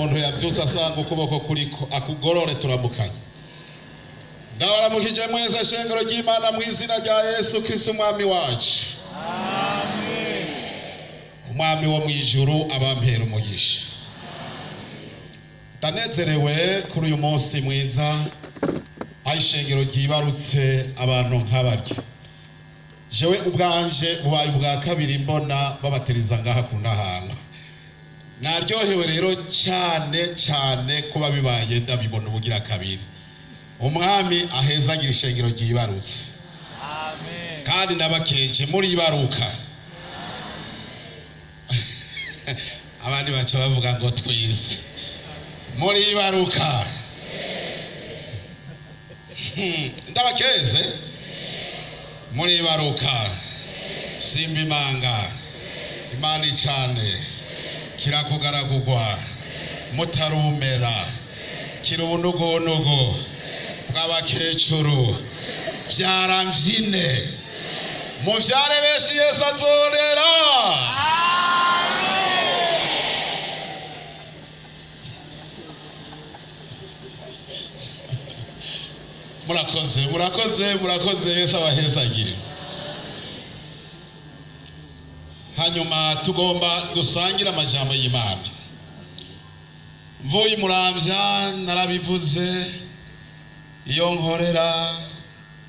Umuntu yabyutse asanga ukuboko kuriko akugorore, turamukanye. Ndabaramukije mwese, shengero ry'Imana, mu izina rya Yesu Kristo Umwami wacu. Umwami wo mu ijuru abampera umugisha. Ndanezerewe kuri uyu munsi mwiza aho ishengero ryibarutse abantu nk'abarya. Jewe ubwanje bubaye ubwa kabiri mbona babatiriza ngaha ku Ntahangwa. Naryohewe rero cyane cyane kuba bibaye ndabibona ubugira kabiri. Umwami ahezagira ishengero ryibarutse. Kandi nabakeje muribaruka. Abandi baca bavuga ngo twese muribaruka. Ndabakeze muribaruka. Simba imanga imana icane kirakugaragurwa mutarumera kira ubunugunugu bw'abakecuru vyaramvyine muvyare benshi Yesu azorera. Murakoze, murakoze, murakoze. Yesu abahezagire. Hanyuma tugomba dusangire amajambo y'Imana. Mvuye Muramvya narabivuze, iyo nkorera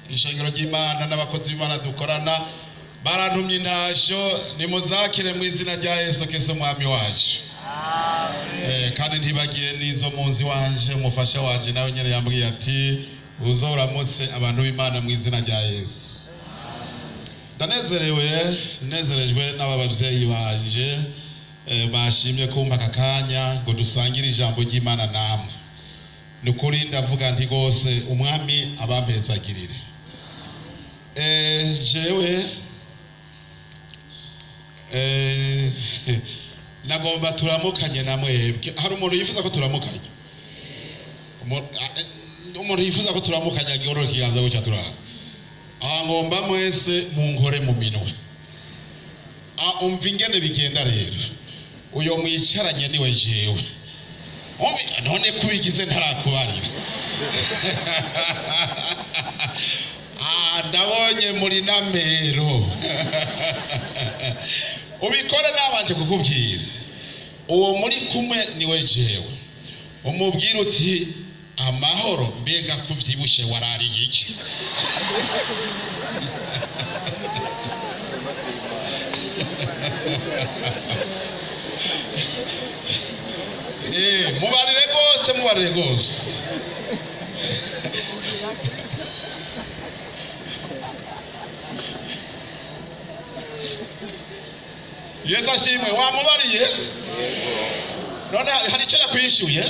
ishengero ry'Imana n'abakozi b'Imana dukorana barantumye intasho, nimuzakire mu izina rya Yesu Kristo Umwami wacu. Kandi ntibagiye n'izo munzi wanje, umufasha wanje nawe nyene yambwiye ati uzoramutse abantu b'Imana mu izina rya Yesu. Ndanezerewe, nezerejwe n'aba bavyeyi banje bashimye kumpa aka kanya ngo dusangire ijambo ry'Imana namwe. Ni ukuri ndavuga nti rwose Umwami abampezagirire. Jewe nagomba turamukanye na mwebwe. Hari umuntu yifuza ko turamukanya? Umuntu yifuza ko turamukanya agorora ikiganza gutya turaba. Aha ngomba mwese munkore mu minwe. Umva ingene bigenda rero. Uyo mwicaranye niwe jewe. Umva none kubigize ntarakubarira. Ndabonye muri namero. Ubikore nabanje kukubwira. Uwo muri kumwe niwe jewe. Umubwira uti amahoro, mbega kuvyibushe warariye iki? Mubarire rwose, mubarire rwose. Yesu ashimwe. Wamubariye? None hari icyo yakwishyuye?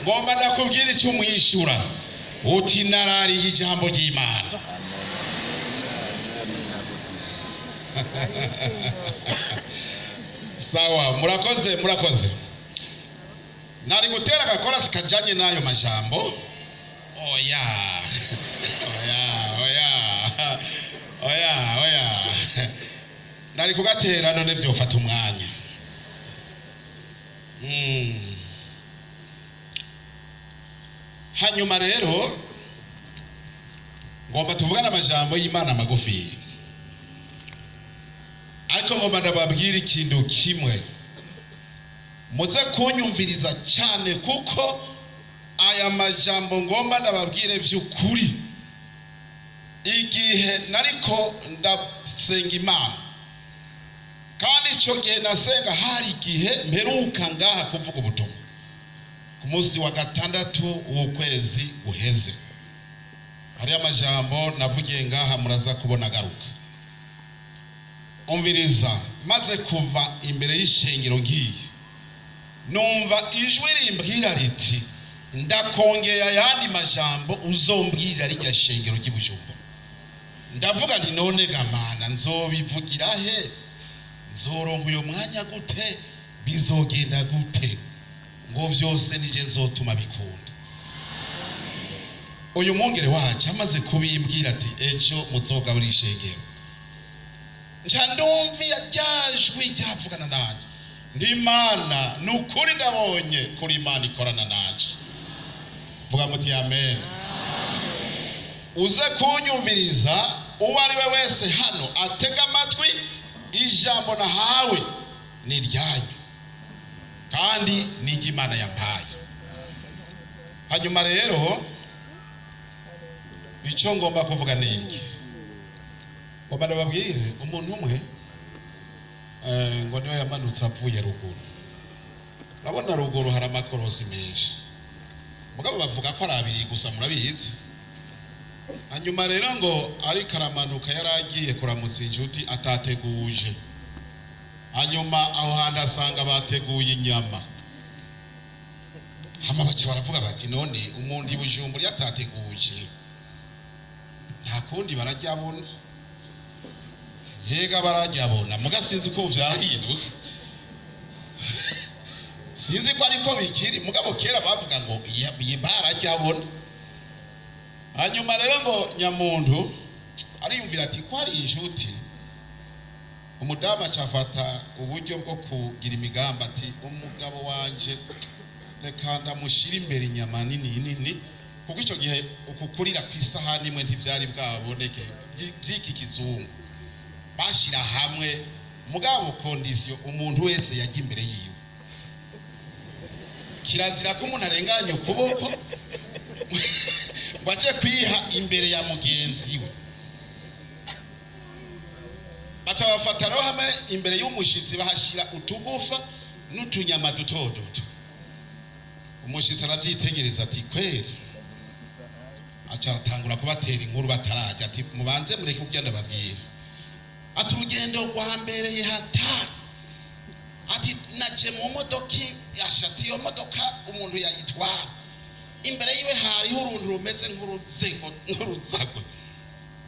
Ngomba ndakubwira icyo umwishyura. Uti narariye ijambo ry'Imana. Sawa, murakoze, murakoze. Nari gutera agakorasi kajanye n'ayo majambo. Oya, oya, oya, oya, oya. Nari kugatera none vyofata umwanya. Hanyuma rero ngomba tuvugane amajambo y'Imana magufi, ariko ngomba ndababwira ikintu kimwe muze kunyumviriza cyane, kuko aya majambo ngomba ndababwire vy'ukuri. Igihe nariko ndasenga Imana, kandi ico gihe nasenga hari igihe mperuka ngaha kuvuga ubutumwa ku munsi wa gatandatu w'ukwezi guheze. Hariyo amajambo navugiye ngaha muraza kubona agaruka. Umviriza, maze kuva imbere y'ishengero ngiye, numva ijwi rimbwira riti ndakongeye ayandi majambo uzombwira rirya shengero ry'i Bujumbura. Ndavuga nti none gamana nzobivugira he? Nzoronka uyo mwanya gute? Bizogenda gute? Ngo vyose nije nzotuma bikunda. Uyu mwungere wacu amaze kubimbwira ati ejo muzogabura ishengero, nca ndumva ryajwi ryavugana nanje Ndimana ni ukuri, ndabonye kuri Imana ikorana nanje. Vuga muti amen. Uze kunyumviriza, uwo ari we wese hano atega amatwi, ijambo nahawe ni iryanyu kandi ni iry'Imana yampaye. Hanyuma rero icyo ngomba kuvuga ni iki? Ngomba ndababwire umuntu umwe ngo niwe yamanutse avuye ruguru. Urabona ruguru hari amakorosi menshi, mugabo bavuga ko ari abiri gusa, murabizi. Hanyuma rero ngo ariko aramanuka, yari agiye kuramutsa inshuti atateguje. Hanyuma aho hantu asanga bateguye inyama. Hama baca baravuga bati none umuntu i Bujumbura yatateguje nta kundi barajya abona, yega barajya abona. Muga sinzi ko vyahindutse, sinzi ko ariko bikiri, mugabo kera bavuga ngo barajya abona. Hanyuma rero ngo nyamuntu ariyumvira ati ko ari inshuti, umudamu acafata uburyo bwo kugira imigambi ati umugabo wanje reka ndamushyira imbere inyama nini nini, kuko icyo gihe ukukurira ku isahani imwe ntibyari bwaboneke by'iki kizungu. Bashyira hamwe, mugabo condition umuntu wese yajya imbere yiwe. Kirazira ko umuntu arenganya ukuboko ngo aje kwiha imbere ya mugenzi we. Baca bafata rero hamwe imbere y'umushitsi bahashyira utugufa n'utunyama duto duto. Umushitsi aravyitegereza ati kweri, aca aratangura kubatera inkuru batarajya, ati mubanze mureke kurya ndababwira. Ati urugendo rwa mbereye hatari, ati naje mu modoka, ashati iyo modoka umuntu yayitwara imbere yiwe hariho uruntu rumeze nk'uruzengo nk'uruzago,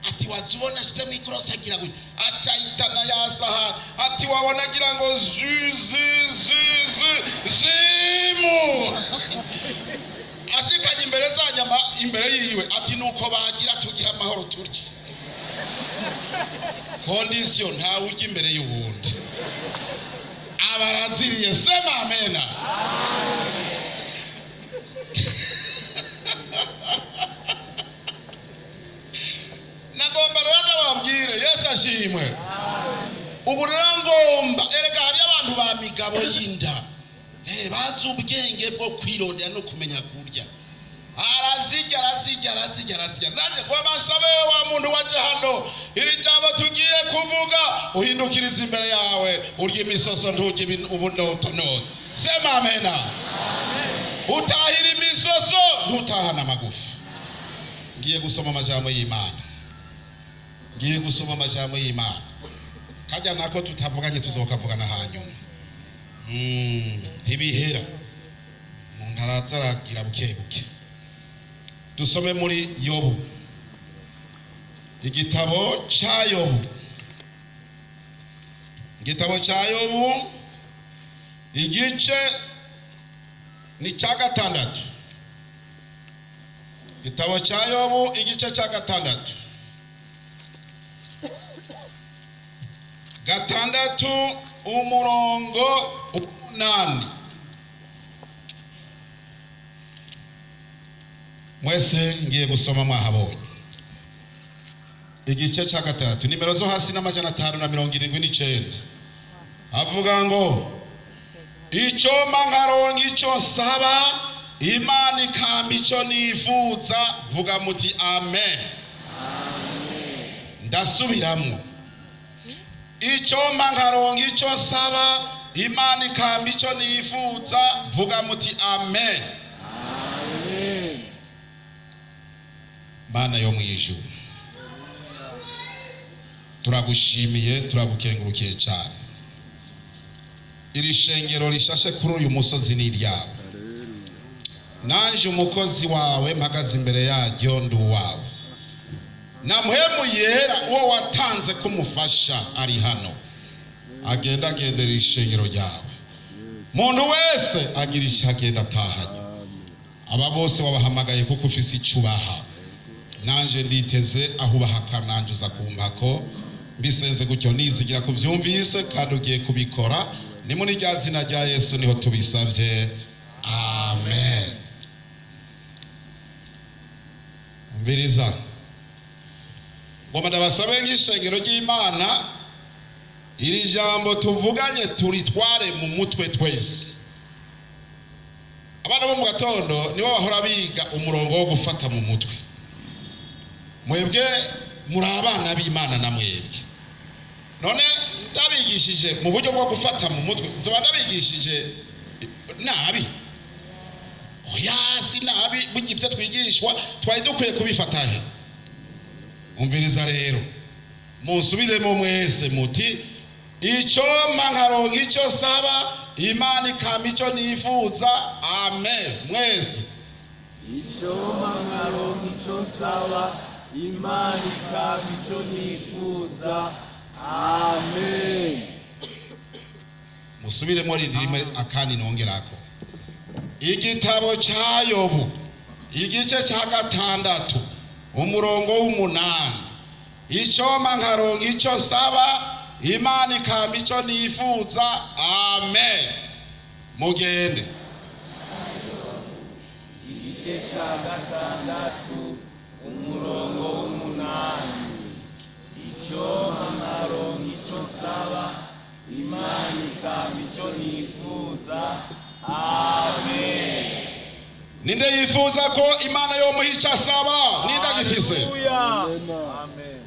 ati wazubona ashyize mu ikorosi agira gutya, aca ahitana ya sahani, ati wabona agira ngo zu zu zu zu zimu, ashikanye imbere za nyama imbere yiwe, ati nuko bagira tugira amahoro turye. Condition ntawe ujya imbere y'uwundi. Abaraziriye, sema amena. Nagomba rero ndababwire Yesu ashimwe. Ubu rero ngomba erega hari abantu ba migabo y'inda bazi ubwenge bwo kwirondera no kumenya kurya. Arazirya arazirya arazirya arazirya. Nanjye ngo basabe wa muntu waje hano, iri jambo tugiye kuvuga uhindukiriza imbere yawe, urya imisoso nturye ubunotonoto. Sema amena. Utahira imisoso ntutahana amagufa. Ngiye gusoma amajambo y'Imana. Ngiye gusoma amajambo y'Imana. Kajya nako tutavuganye tuzokavugana hanyuma. Ntibihera. Umuntu araza aragira buke buke. Dusome muri Yobu. Igitabo ca Yobu. Igitabo ca Yobu igice ni ca gatandatu. Igitabo ca Yobu igice ca gatandatu. Gatandatu umurongo 8. Mwese ngiye gusoma mwahabonye. Igice ca gatandatu nimero zo hasi n'579. Avuga ngo icyo nkaronka icyo nsaba, Imana ikampa icyo nifuza. Vuga muti amen. Ndasubiramwo. Icyo nkaronka icyo nsaba, Imana ikampa icyo nifuza. Vuga muti amen. Mana yo mwijuru, turagushimiye, turagukengurukiye cyane. Iri shengero rishashe kuri uyu musozi ni iryawe. Nanje umukozi wawe mpagaze imbere yaryo ndi uwawe. Na mpwemu yera uwo watanze kumufasha ari hano, agenda agendera ishengero ryawe. Muntu wese agira icyo agenda atahanye. Aba bose wabahamagaye kuko ufise icyo ubaha. Nanje nditeze aho ubahaka, nanje uza kumpako. Mbisenze gutyo nizigira kuvyumvise kandi ugiye kubikora. Ni muri rya zina rya Yesu niho tubisavye, amen. Umviriza, ngomba ndabasabe nk'ishengero ry'Imana, iri jambo tuvuganye turitware mu mutwe twese. Abana bo mu gatondo nibo bahora biga umurongo wo gufata mu mutwe. Mwebwe muri abana b'Imana na mwebwe, none ndabigishije mu buryo bwo gufata mu mutwe, nzoba ndabigishije nabi? Oya, si nabi. Burya ibyo twigishwa twari dukwiye kubifata he? Umviriza rero, musubiremo mwese muti: icompa nkaronka icyo saba, Imana ikampa icyo nifuza. Amen. Mwese. Icompa nkaronka icyo nsaba, Imana ikampa icyo nifuza. Amen. Musubiremo rindi rimwe akandi nongerako. Igitabo cya Yobu, igice cya 6, umurongo w'8: icompa nkaronka icyo nsaba, Imana ikampa icyo nifuza. Amen. Mugende. Igice cya 6, umurongo w'8: icompa nkaronka icyo nsaba, Imana ikampa icyo nifuza. Amen. Ninde yifuza ko Imana yomuha icyo asaba? Ninde agifise? Amen.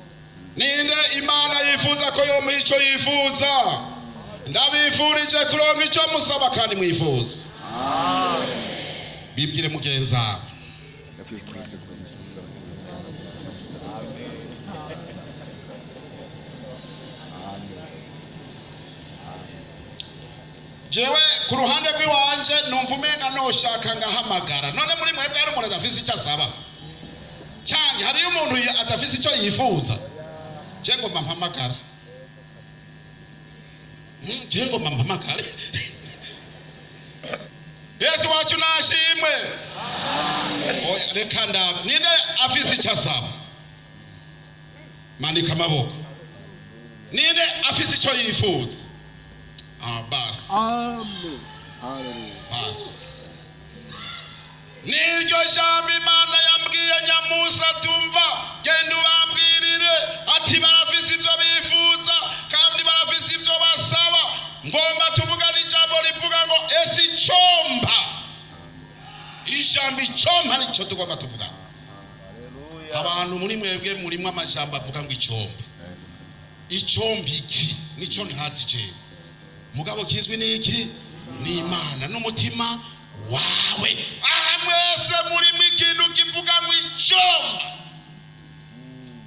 Ninde Imana yifuza ko yomuha icyo yifuza? Ndabifurije kuronka icyo musaba kandi mwifuza. Amen. Bibwire mugenzi wawe. Jewe ku ruhande rw'iwanje numva umenga noshaka ngahamagara. None muri mwebwe hari umuntu adafise icyo asaba? Canke hariyo umuntu adafise icyo yifuza? Je ngomba mpamagara. Je ngomba mpamagare. Yesu wacu nashimwe. Oya, reka ndabe ninde afise icyo asaba. Manika amaboko. Ninde afise icyo yifuza? Ah, basi. Amen. Hallelujah. Basi. Niryo jambo Imana yambwiye Nyamusa, tumva genda ubambwirire ati barafise ibyo bifuza kandi barafise ibyo basaba. Ngomba tuvugane ijambo rivuga ngo ese icompa. Ijambo icompa nicyo tugomba tuvugana. Abantu muri mwebwe murimwo amajambo avuga ngo icompa. Icompa iki nico ntazi jewe, mugabo kizwi niki? Ni Imana n'umutima wawe. Aha mwese murimo ikintu kivuga ngo icompa.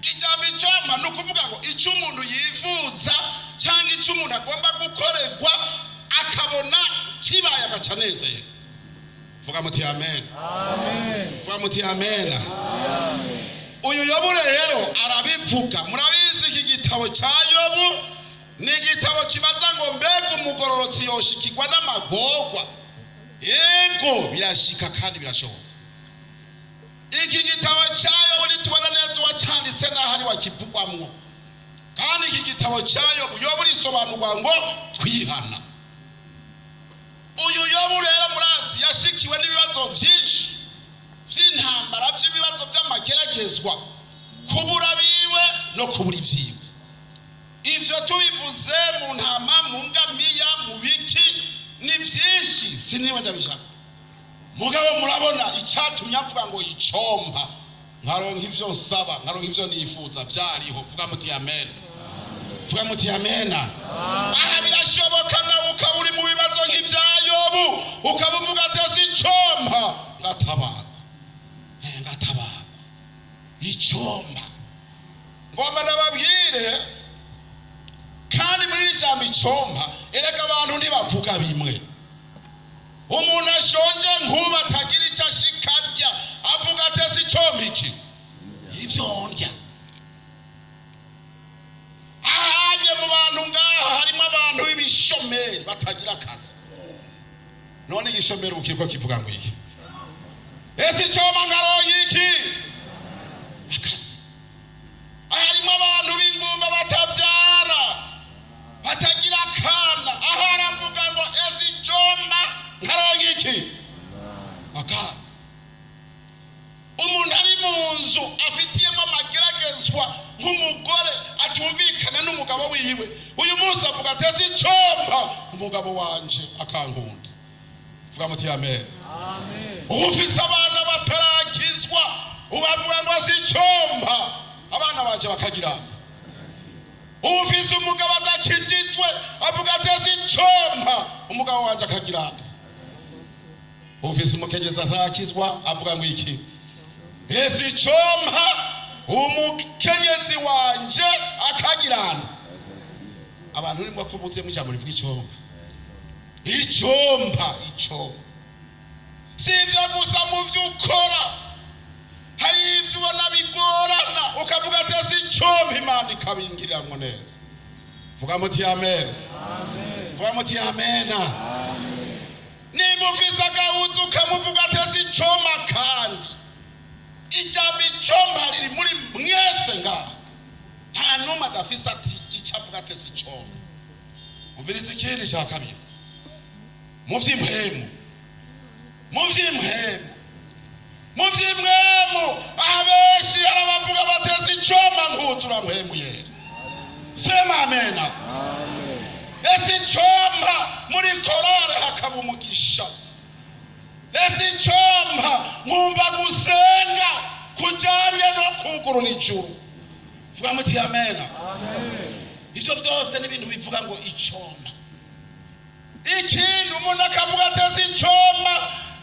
Ijambo icompa ni ukuvuga ngo icyo umuntu yifuza cyangwa icyo umuntu agomba gukorerwa akabona kibaye agaca anezerwa. Vuga muti amen. Amen. Vuga muti amen. Amen. Uyu Yobu rero arabivuga. Murabizi iki gitabo cya Yobu ni igitabo kibaza ngo mbega umugororotsi yoshikirwa n'amagorwa? Yego, birashika kandi birashoboka. Iki gitabo cya Yobu nitubona neza uwacanditse n'aho ari wakivugwamwo. Kandi iki gitabo cya Yobu, Yobu risobanurwa ngo twihana. Uyu Yobu rero murazi yashikiwe n'ibibazo byinshi by'intambara, by'ibibazo by'amageragezwa, kubura biwe no kubura ibyiwe. Ivyo tubivuze mu ntama, mu ngamiya, mu biki, ni byinshi, siniwe ndabishaka. Mugabo murabona icyatumye avuga ngo icompa nkaronka ivyo nsaba, nkaronka ivyo nifuza, byariho. Vuga muti amen. Vuga muti amen. Aha birashoboka nawe ukaba uri mu bibazo nk'ibya Yobu, ukaba uvuga ati ese icompa ngatabagwa, ngatabagwa. Icompa ngomba ndababwire. Kandi muri iri jambo icompa, erega abantu ntibavuga bimwe. Umuntu ashonje nk'ubu atagira icyo ashika arya, avuga ati ese icompa iki? Ibyo ndya. Ahanye mu bantu ngaha harimo abantu b'ibishomeri batagira akazi. None igishomeri ubu kiriko kivuga ngo iki? Ese icompa nkaronka iki? Akazi. Harimo abantu b'ingumba batabyara, batagira akana. Aho aravuga Umugabo wanje akankunda. Vuga muti amen. Amen. Ufise abana batarakizwa, ubavuga ngo si icompa abana banje bakagira. Ufise umugabo adakijijwe, avuga ati si icompa umugabo wanje akagira. Ufise umukenyezi atarakizwa, avuga ngo iki? Ese icompa umukenyezi wanje akagirana. Abantu urimo ko muze mu rivuga icompa, icompa, icompa. Si ibyo gusa, mu byo ukora hari ibyo ubona bigorana, ukavuga ati si icompa Imana ikabingiriramwo neza. Vuga muti amen. Amen. Vuga muti amena. Amen. Nimba ufise agahuzu, ukamuvuga ati si icompa. Kandi ijambo icompa riri muri mwese ngaha, nta n'umwe adafise ati icyo avuga ati si icompa. Umviriza ikindi cya kabiri mu vy'impwemu, mu vy'impwemu, mu vy'impwemu. Abenshi arabavuga bateze icompa nkuzura mpwemu yera. Sema amena. Amen. Ese icompa muri korale hakaba umugisha? Ese icompa nkumva gusenga kujanye no kugurura ijuru? Vuga muti amena. Amen. Ivyo byose ni ibintu bivuga ngo icompa. Ikindi, umuntu akavuga ati icompa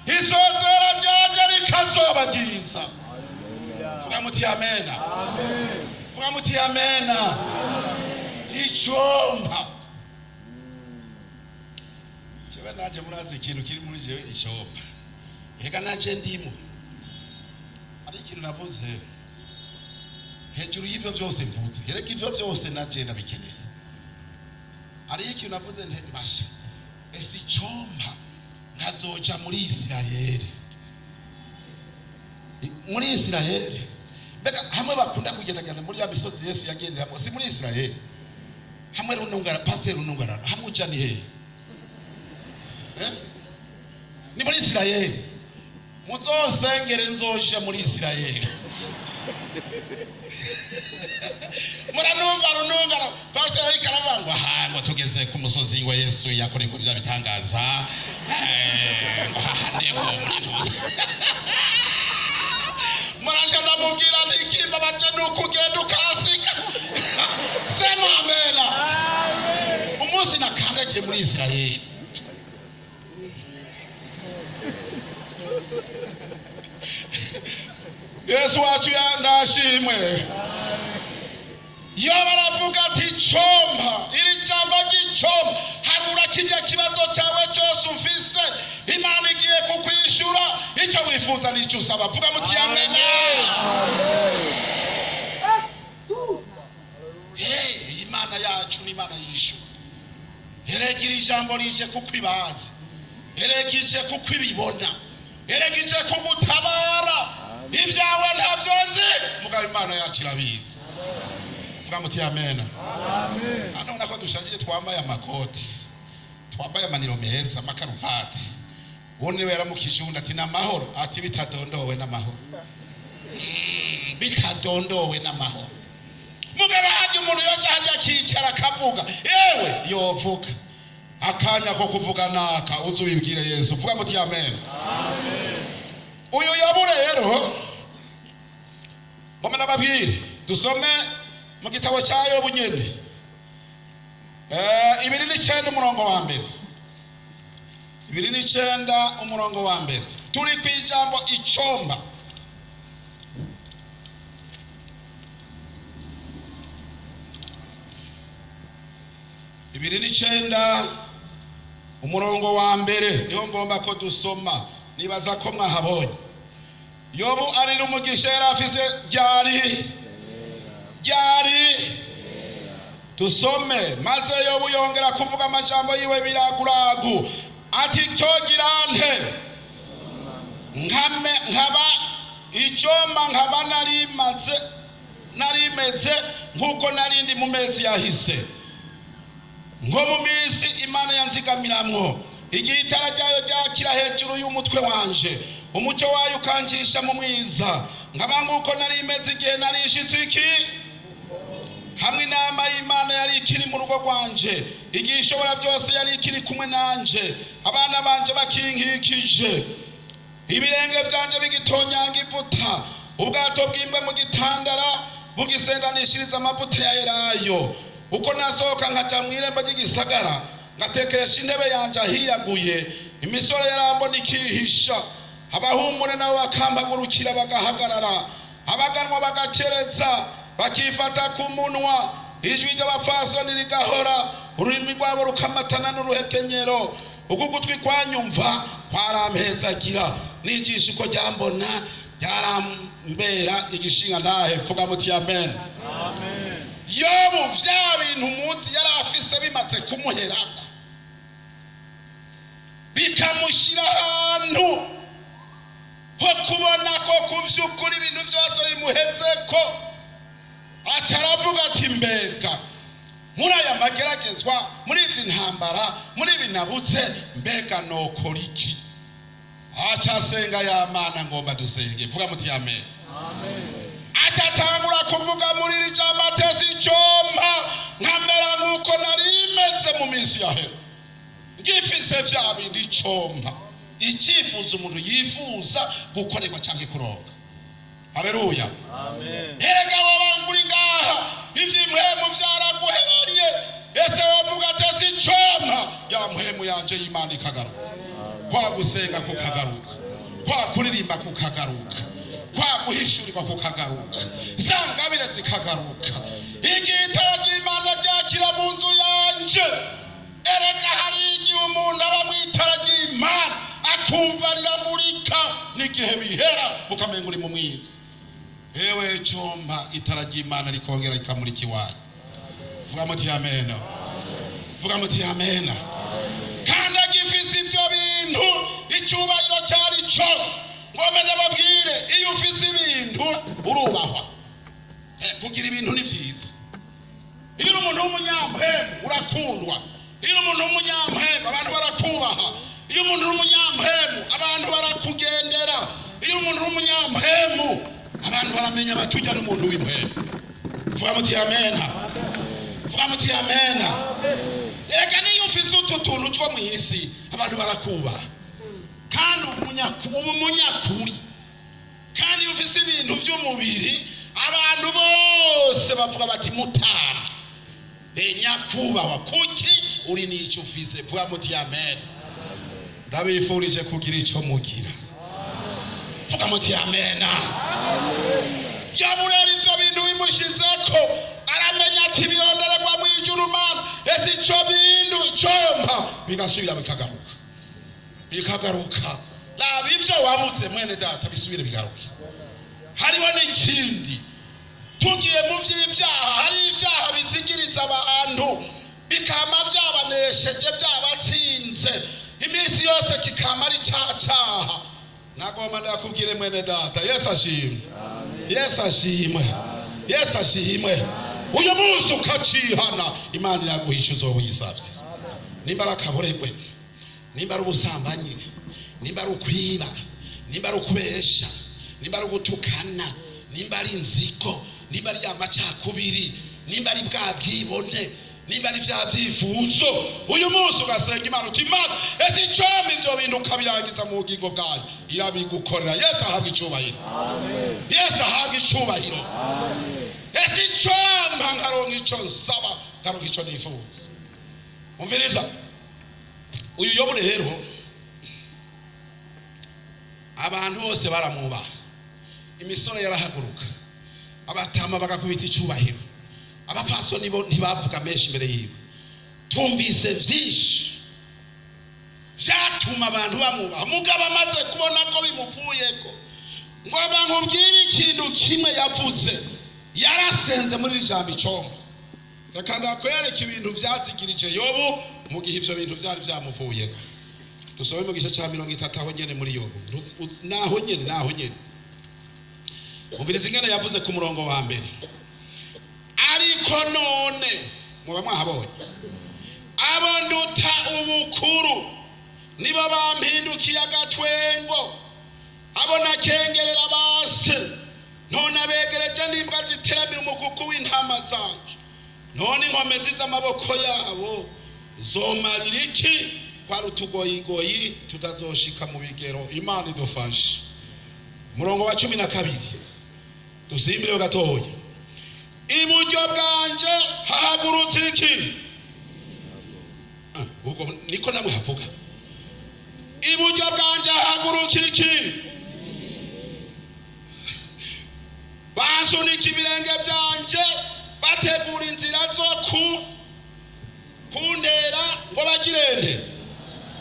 isozera ryanje rikazoba ryiza. Hallelujah. Vuga muti amena. Amen. Vuga muti amena. Icompa. Jewe naje murazi ikintu kiri muri jewe, icompa. Ega naje ndimo, hari ikintu navuze hejuru y'ivyo byose mvuze. Erega ivyo byose naje ndabikeneye. Hariyo ikintu navuze nti basha, ese icompa nkazoja muri Isirayeli, muri Isirayeli? Mbega hamwe bakunda kugendagenda muri ya misozi Yesu yagenderamo, si muri Isirayeli? Hamwe runungara, pasiteri runungarara, hamwe uja ni hehe? Eh? Ni muri Isirayeli. Muzonsengere nzoje muri Isirayeli. Muranumva runungara, pasiteri ariko aravuga ngo aha ngo tugeze ku musozi ngo Yesu yakoreye ku bya bitangaza, ngo hahane ngo muri ntuza. Muraje ndamubwira ntikimba baje nuko ugenda ukasiga. Sema amena. Amen. Umunsi nakandagiye muri Isirayeli, Yesu wacu yandashimwe. Iyo baravuga ati icompa, iri jambo ry'icompa, harura kijya kibazo cyawe cyose ufise, Imana igiye kukwishura icyo wifuza n'icyo usaba. Vuga muti amena. Amen. Hey, Imana yacu ni Imana yishura. Erega iri jambo rije kuko ibazi, erega ije kuko ibibona, erega ije kugutabara. Ibyawe ntabyo nzi, mugabo Imana yacu irabizi. Vuga muti amena. Amen. Hano ubona ko dushaje, twambaye amakoti, twambaye amaniro meza, amakaruvati. Uwo niwe yaramukije uwundi ati n'amahoro, ati bitadondowe n'amahoro. Bitadondowe n'amahoro. Mugabo hajya umuntu yoca hajya akicara akavuga, yewe yovuga akanya ko kuvuga naka, uze ubibwire Yesu. Vuga muti amen. Amen. Uyu Yobu rero, ngome nababwire, dusome mu gitabo cya Yobu nyene, 29 umurongo wa mbere, 29 umurongo wa mbere. Turi ku ijambo icomba. 29 umurongo wa mbere niho ngomba ko dusoma. Nibaza ko mwahabonye. Yobu arira umugisha yari afise ryari ryari? Dusome. Maze Yobu yongera kuvuga amajambo yiwe biraguragu, ati cyogira nte nkame nkaba icyomba nkaba narimaze narimeze nk'uko narindi mu mezi yahise, nko mu minsi Imana yanzigamiramwo, igihe itara ryayo ryakira hejuru y'umutwe wanje, umucyo wayo ukancisha mu mwiza, nkaba nk'uko nari imeze igihe nari nshitse iki. Hamwe inama y'Imana yari ikiri mu rugo rwanje, igihe Ishobora byose yari ikiri kumwe nanje, abana banje bakinkikije, ibirenge byanje bigitonyanga ivuta, ubwato bw'imbwe mu gitandara bugisendanishiriza amavuta ya elayo. Uko nasohoka nkaja mu irembo ry'igisagara, ngatekesha intebe yanje ahiyaguye, imisore yarambona ikihisha, abahumure nabo bakampagurukira bagahagarara, abaganwa bagacereza bakifata ku munwa, ijwi ry'abapfasoni rigahora, ururimi rwabo rukamatana n'uruhekenyero. Uko ugutwi kwanyumva kwarampezagira, n'ijisho uko ryambona ryarambera igishinga ntahe. Mvuga muti amen. Amen. Yobu vya bintu munsi yari afise bimaze kumuherako, bikamushyira ahantu ho kubona ko ku vy'ukuri ibintu byose bimuhezeko, aca aravuga ati mbega muri aya mageragezwa, muri izi ntambara, muri ibi nabutse, mbega nokora iki? Aca asenga ya Mana. Ngomba dusenge. Vuga muti amen. Amen. Aca atangura kuvuga muri iri jambo atese icompa nkamera nk'uko nari meze mu minsi yahera, ngifise vya bindi. Icompa, icyifuzo umuntu yifuza gukorerwa cyangwa kuronka. Haleluya. Amen. Erega woba uri ngaha, ivy'impwemu vyaraguheranye, ese wovuga ati ese icompa ya mpwemu yanje y'Imana ikagaruka, kwa gusenga kukagaruka, kwa kuririmba kukagaruka, kwa guhishurirwa kukagaruka, za ngabire zikagaruka, igihe itara ry'Imana ryakira mu nzu yanje. Erega hari igihe umuntu aba mu itara ry'Imana akumva riramurika, n'igihe bihera ukamenga uri mu mwiza. Ewe cyumba itara ry'Imana rikongera rikamurika iwanyu. Vuga muti amena. Vuga muti amena. Kandi agifise ibyo bintu, icyubahiro cyari cyose. Ngombe ndababwire, iyo ufise ibintu urubahwa. Kugira ibintu ni byiza. Iyo uri umuntu w'umunyampwemu urakundwa. Iyo uri umuntu w'umunyampwemu abantu barakubaha. Iyo umuntu uri umunyampwemu abantu barakugendera. Iyo umuntu uri umunyampwemu abantu baramenya bati ujya n'umuntu w'impwemu. Vuga muti amena. Vuga muti amena. Erega niyo ufise utu tuntu two mu isi abantu barakubaha, kandi uba umunyakuri. Kandi iyo ufise ibintu by'umubiri abantu bose bavuga bati mutama, nyakubahwa, kuki uri n'icyo ufise. Vuga muti amen. Ndabifurije kugira icyo mugira. Vuga muti amena. Yaburera ivyo bintu bimushizeko, aramenya ati birondererwa mu ijuru. Mana, ese ico bintu icompa bigasubira bikagaruka, bikagaruka. Raba ivyo wabuze, mwene data, bisubire bigaruke. Hariho n'ikindi, tugiye mu vy'ivyaha, hari ibyaha bizigiriza abantu, bikama vyabanesheje, vyabatsinze iminsi yose, kikama ari ca caha. Nagomba ndakubwire, mwene data, Yesu ashimwe, Yesu ashimwe, Yesu ashimwe. Uyu munsi ukacihana, Imana iraguhisha uzoba uyisavye. Nimba ari akaboregwe, nimba ari ubusambanyi, nimba ari ukwiba, nimba ari ukubesha, nimba ari ugutukana, nimba ari inziko, nimba ari amacakubiri, nimba ari bwa bwibone, nimba ari vya vyifuzo, uyu munsi ugasenga Imana uti Imana, ese icompa ivyo bintu ukabirangiza mu bugingo bwanyu, irabigukorera. Yesu ahabwa icubahiro. Yesu ahabwa icubahiro. Ese icompa nkaronka ico nsaba, nkaronka ico nifuza. Umviriza uyu Yobu rero, abantu bose baramwubaha, imisoro yarahaguruka, abatama bagakubita icubahiro, abapfasoni bo ntibavuga menshi imbere yiwe. Tumvise vyinshi vyatuma abantu bamwubaha, mugabo amaze kubona ko bimuvuyeko, ngo nkubwire ikintu kimwe yavuze. Yarasenze muri iri jambo icomba. Reka ndakwereka ibintu vyazigirije Yobu mu gihe ivyo bintu vyari vyamuvuyeko. Dusome mu gice ca 30 aho nyene muri Yobu, naho nyene, naho nyene. Umviriza ingene yavuze ku murongo wa mbere: ariko none, muba mwahabonye, abo nduta ubukuru nibo bampindukiye agatwengo, abo nakengerera base none abegereje n'imbwa ziteramira umukuku w'intama zanje. None inkomezi z'amaboko yabo zomarira iki? Kwari utugoyigoyi tutazoshika mu bigero. Imana idufashe. Murongo wa 12 dusimbire gatoya. Iburyo bwanje hahagurutse iki? Ubwo niko namwe havuga. Iburyo bwanje hahagurutse iki? Basunika ibirenge byanje, bategura inzira zo kundera ngo bagirende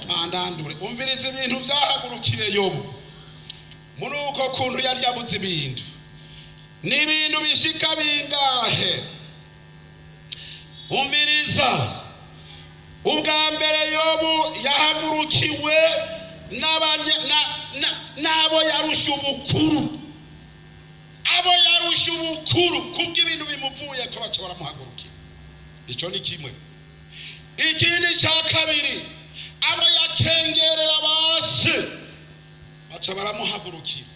bandandure. Umviriza ibintu byahagurukiye Yobu muri uko kuntu yari yabuze ibintu. Ni ibintu bishika bingahe? Umviriza, ubwa mbere Yobu yahagurukiwe n'abo yarusha ubukuru, abo yarusha ubukuru kubw'ibintu bimuvuye ko baca baramuhagurukira. Icyo ni kimwe. Ikindi cya kabiri, abo yakengerera base baca baramuhagurukira.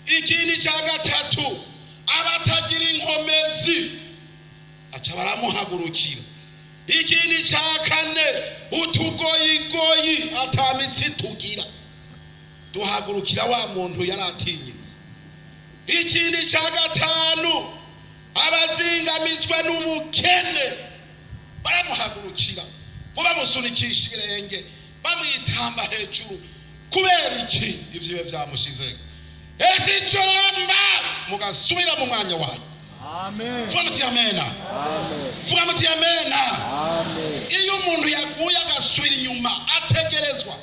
Ikindi cya gatatu, abatagira inkomezi aca baramuhagurukira. Ikindi cya kane, utugoyigoyi atamitsi tugira duhagurukira wa muntu yari atinyitse. Ikindi cya gatanu, abazingamizwa n'ubukene baramuhagurukira, ngo bamusunikisha ibirenge, bamwitamba hejuru. Kubera iki? Ivyo bibe vyamushize. Ese icomba mugasubira mu mwanya wanyu. Amen. Vuga muti amena. Amen. Vuga muti amena. Amen. Iyo umuntu yaguye agasubira inyuma ategerezwa,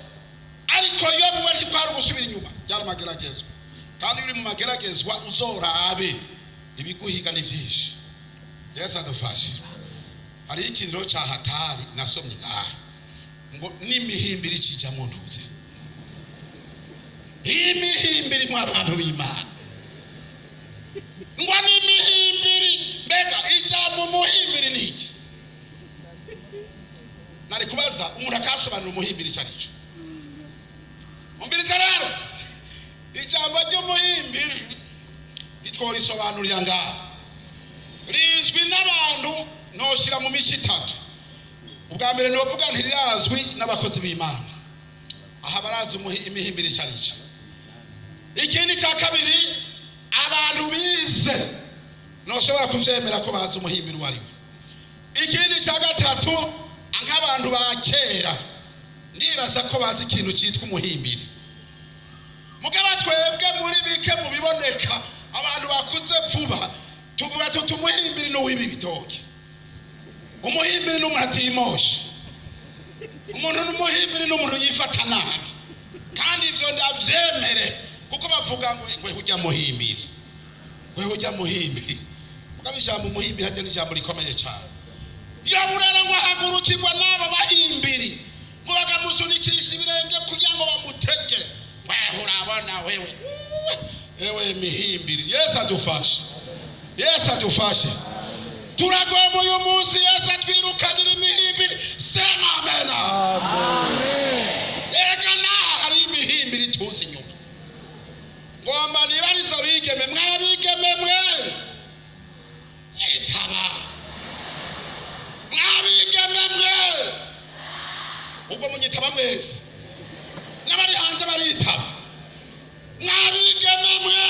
ariko iyo muwe ntikwari gusubira inyuma, byari amageragezwa. Kandi uri mu mageragezwa uzorabe ibiguhiga ni byinshi. Yesu adufashe. Hari ikintu cya hatari nasomye ngaha ngo n'imihimbiri ikijyamo ntuze. Imihimbiri mu abantu b'Imana, ngo n'imihimbiri, mbega ijambo umuhimbiri ni iki? Nari kubaza umuntu akasobanura umuhimbiri icyo ari cyo. Umviriza rero, ijambo ry'umuhimbiri ritworisobanurira ngaha, rizwi n'abantu noshira mu mico itatu. Ubwa mbere novuga ntirirazwi n'abakozi b'Imana, aha barazi imihimbiri icyo ari cyo. Ikindi cya kabiri, abantu bize noshobora kuvyemera ko bazi umuhimbiri uwo ari we. Ikindi cya gatatu, nk'abantu ba kera ndibaza ko bazi ikintu cyitwa umuhimbiri. Mugaba twebwe muri bike mu biboneka, abantu bakuze vuba tuvuga tuti umuhimbiri ni uw'ibi bitoki, umuhimbiri ni umuntu atimosha, umuntu n'umuhimbiri ni umuntu yifata nabi. Kandi ivyo ndavyemere, kuko bavuga ngo ngwe ujya muhimbiri, ngwe ujya muhimbiri. Mugaba ijambo umuhimbiri harya ni ijambo rikomeye cyane. Yobu rero ngo ahagurukirwa n'abo bahimbiri, ngo bakamusunikisha ibirenge kugira ngo bamutege. Wewe urabona wewe, ewe mihimbiri. Yesu adufashe, Yesu adufashe. Turagomba uyu munsi Yesu atwirukanira imihimbiri. Sema amena. Amen. Ega naha hari imihimbiri tuzi inyuma. Ngomba nibariza abigeme, mwabigeme mwe nyitaba, mwabigeme mwe, ubwo munyitaba mwese, n'abari hanze baritaba. Mwabigeme mwe,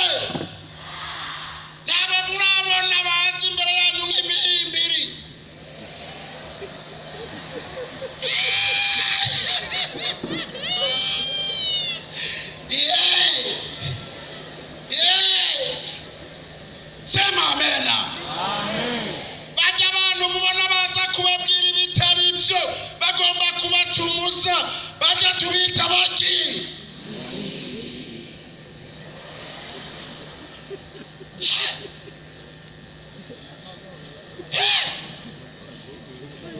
nabo murabona bazi imbere yanyu nk'imihimbiri. Yeah. Yeah. Sema amena. Amen. Bajya abantu mubona baza kubabwira ibitari byo, bagomba kubacumuza, bajya tubita baki.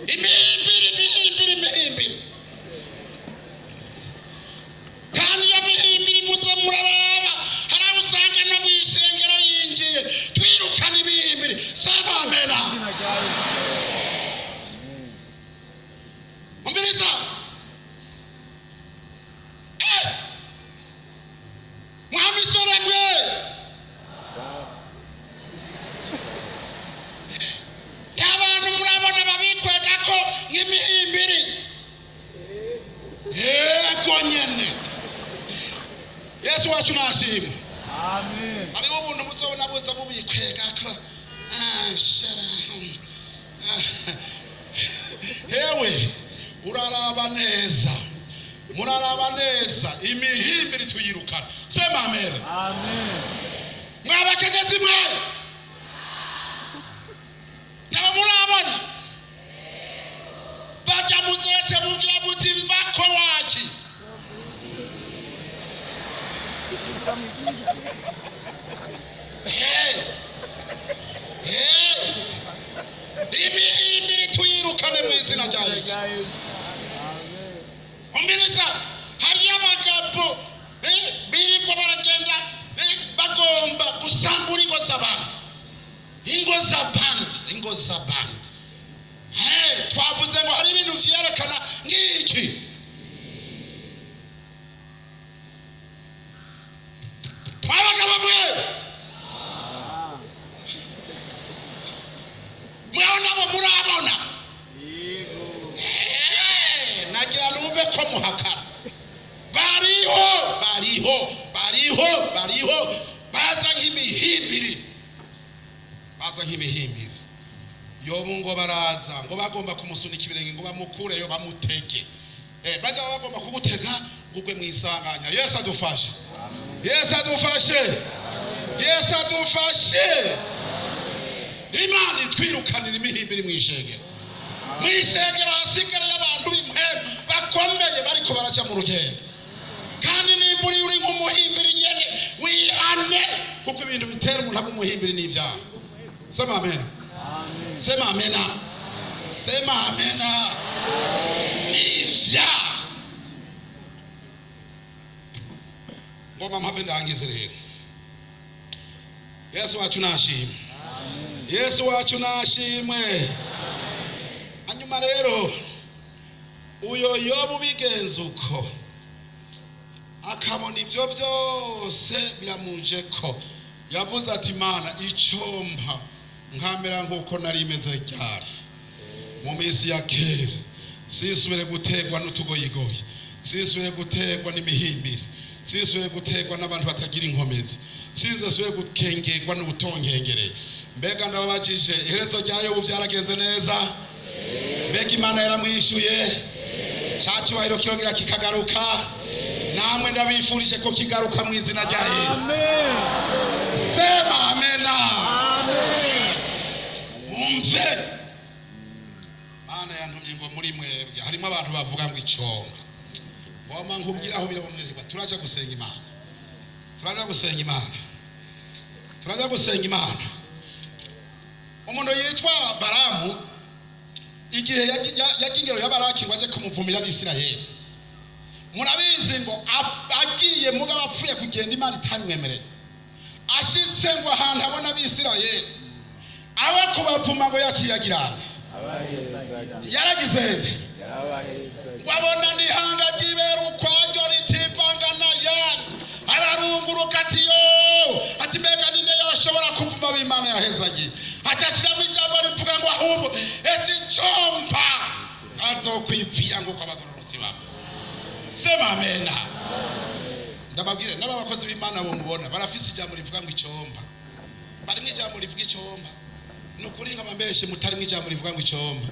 Imihimbiri, imihimbiri, imihimbiri. Kandi iyo mihimbiri muze muraraba, hari aho usanga no mu isengero yinjiye. Twirukana ibihimbiri. Sema amena. Izina rya Yesu. Amen. Umviriza, Yego nyene, Yesu wacu nashimwe. Amen. Hariho ubuntu muzobona buza bubikwegako. Ah, shara. Ah. Hewe, uraraba neza, muraraba neza, imihimbiri tuyirukana. Sema amen. Amen. Mwabakenyezi mwe, nabo murabona bajya muzece mubwira muti mvako waki. Hey! Hey! Imihimbiri tuyirukane mu izina rya Yesu. Amen. Umviriza, hariyo abagabo birirwa baragenda bagomba gusambura ingo z'abandi, ingo z'abandi, ingo z'abandi. Hey, twavuze ngo hari ibintu vyerekana ngiki. Mwabagabo mwe, Ah. mweho nabo murabona. Yego. Nagira numve ko muhakana. Bariho, bariho, bariho, bariho, baza nk'imihimbiri, baza nk'imihimbiri. Yobu ngo baraza ngo bagomba kumusunika ibirenge ngo bamukureyo bamutege. Bajya bagomba kugutega ngo ugwe mu isanganya. Yesu adufashe. Amen. Yesu adufashe. Yesu adufashe. Imana itwirukanira imihimbiri mu ishengero. Mu ishengero hasigarayo abantu b'impwemu bakomeye bariko baraja mu rugendo. Kandi nimba uri nk'umuhimbiri nyene, wihane, kuko ibintu bitera umuntu aba umuhimbiri n'ibyaha. Sema amen. Amen. Sema amena. Sema amena. N'ivyaha. Ngoma mpave ndangize rero. Yesu wacu nashimwe. Amen. Yesu wacu nashimwe. Hanyuma rero uyo Yobu bigenza uko, akabona ivyo vyose biramujeko, yavuze ati Mana, icompa nkamera nk'uko nari meze ryari mu minsi ya kera, sinsubire gutegwa n'utugoyigoyi, sinsubire gutegwa n'imihimbiri, sinsubire gutegwa n'abantu batagira inkomezi, sinzasubire gukengerwa n'ubutonkengereye. Mbega ndababajije, iherezo rya Yobu vyaragenze neza? Mbega Imana yaramwishuye? Ca cyubahiro kirongera kikagaruka? Namwe ndabifurije ko kigaruka mu izina rya Yesu. Amen. Sema amena. Amen. Umve, Mana yantumye ngo muri mwebwe harimo abantu bavuga ngo iconga. Ngoma nkubwira aho birabonerwa. Turaja gusenga Imana, turaja gusenga Imana, turaja gusenga Imana. Umuntu yitwa Baramu, igihe yagiye ingero ya Baraki ngo aje kumuvumira Abisirayeli, murabizi ngo agiye mugabo apfuye kugenda Imana itamwemereye. Ashitse ngo ahantu abona Abisirayeli, awe kubavuma ngo yaciye agirana Abahezaga. yaragize nde? Yarabahezaga. Wabona n'ihanga ryibera ukwaryo ritivanga n'ayandi, ararunguruka ati yo, ati mbega ninde yoshobora kuvuma b'Imana yahezagiye? Aca ashiramo ijambo rivuga ngo ahubwo ese icompa azokwipfira nk'uko abagororotsi bapfa. Sema amena. Ndababwire, n'aba bakozi b'Imana bo mubona barafise ijambo rivuga ngo icompa, barimwo ijambo rivuga icompa. Ni ukuri nkaba mbeshe mutarimwo ijambo rivuga ngo icompa.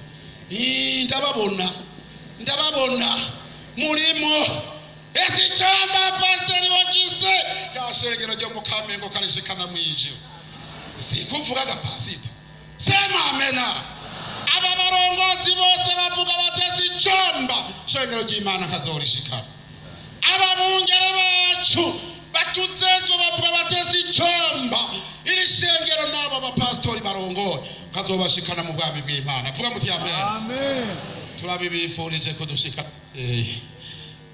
Ii, ndababona, ndababona murimo. Ese icompa pasiteri Auguste yashengero ryo mu Kamenge karishikana mw'ijuru, sikuvuga gapasito. Sema amena. Aba barongozi bose bavuga bati ese icomba shengero ry'Imana nkazorishikana. Aba bungere bacu batuzejwe bavuga bati ese icomba iri shengero n'aba bapasitori barongoye nkazobashikana mu bwami bw'Imana. Vuga muti amen. Amen. Turabibifurije ko dushika,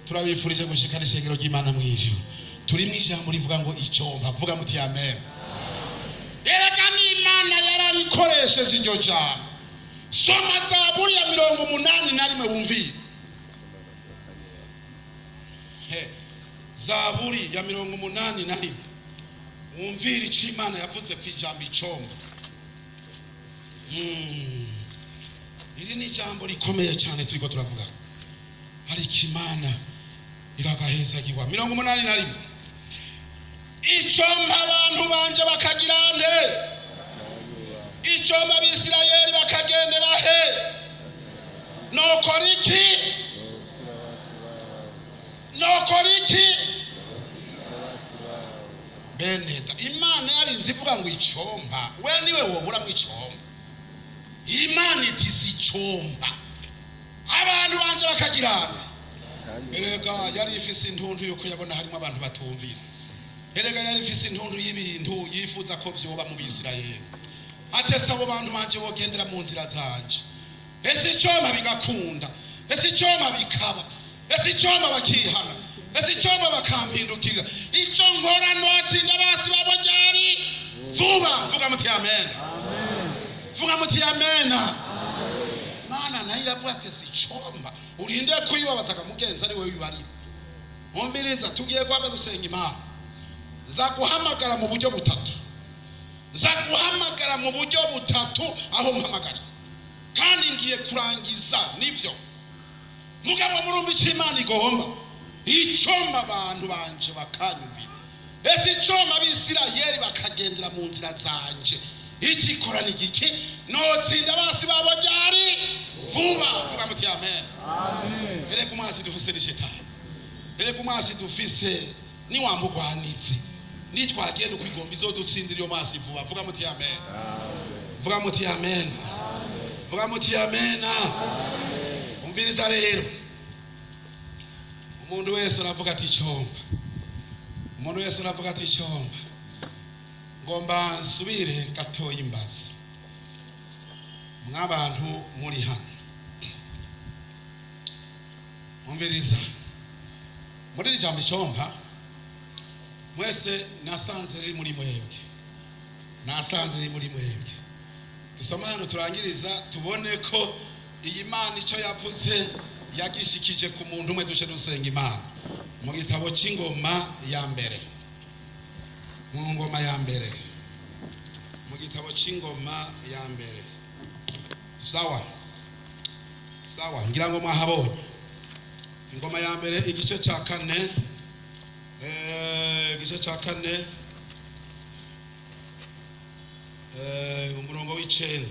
turabifurije gushikana ishengero ry'Imana mu ijuru. Turi mu ijambo rivuga ngo icomba. Vuga muti amen. Erega n'Imana yararikoresheje iryo jambo. Soma Zaburi ya 81 wumvire. Zaburi ya 81 wumvire ico Imana yavuze ku ijambo icomba. Iri ni ijambo rikomeye cyane turiko turavuga. Ariko Imana iragahezagirwa. 81. Icompa abantu banje bakagira nte? Icompa Abisirayeli bakagendera he? Nokora iki? Nokora iki? Beneda, Imana yarinze ivuga ngo icompa, we niwe woburamwo icompa. Imana iti si icompa abantu banje bakagirana. Erega yari ifise intuntu yuko yabona harimo abantu batumvira. Erega yari ifise intuntu y'ibintu yifuza ko vyoba mu Bisirayeli. Atese abo bantu banje bogendera mu nzira zanje, ese icompa bigakunda, ese icompa bikaba, ese icompa bakihana, ese icompa bakampindukira, ico nkora notsinda basi babo ryari? Vuba. Vuga muti amen. Vuga muti amena. Mana nayo iravuga ati si icomba. Urinde kuyibabazaga mugenzi ari we wibarira. Umviriza, tugiye guhama dusenga Imana. Nza guhamagara mu buryo butatu, nza guhamagara mu buryo butatu aho mpamagariye, kandi ngiye kurangiza nivyo. Mugabo murumva icyo Imana igomba: icomba abantu banje bakanyumvira, ese icomba Abisirayeli bakagendera mu nzira zanje, ikikora ni igiki? Notsinda basi babo ryari? Vuba. Vuga muti amen. Erega umwasi dufise ni shetani. Erega umwasi dufise ni wa mugwanizi. Nitwagenda ukwigomba izodutsindira iyo masi vuba. Vuga muti amen. Vuga muti amen. Vuga muti amen. Umviriza rero, umuntu wese aravuga ati icomba, umuntu wese aravuga ati icomba. Ngomba nsubire gatoya imbazi mw'abantu muri hano. Umviriza, muri iri jambo icompa, mwese nasanze riri muri mwebwe, nasanze riri muri mwebwe. Dusoma hano turangiriza, tubone ko iyi Mana icyo yavuze yagishikije ku muntu umwe, duce dusenga Imana. Mu gitabo cy'Ingoma ya Mbere, mu Ngoma ya Mbere, mu gitabo cy'Ingoma ya Mbere. Sawa sawa, ngira ngo mwahabonye. Ingoma ya Mbere, igice cya 4, igice cya 4, umurongo w'9.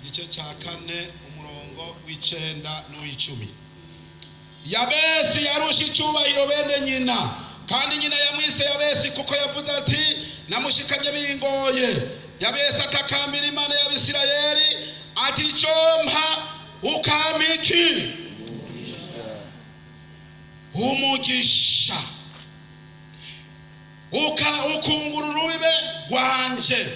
Igice cya 4, umurongo w'9 n'uw'icumi. Yabesi yarusha icyubahiro bene nyina, kandi nyina yamwise Yabesi kuko yavuze ati namushikanye bingoye. Yabesi atakambira Imana y'Abisirayeli ati icompa ukampa iki? Umugisha, ukungura urubibe rwanje,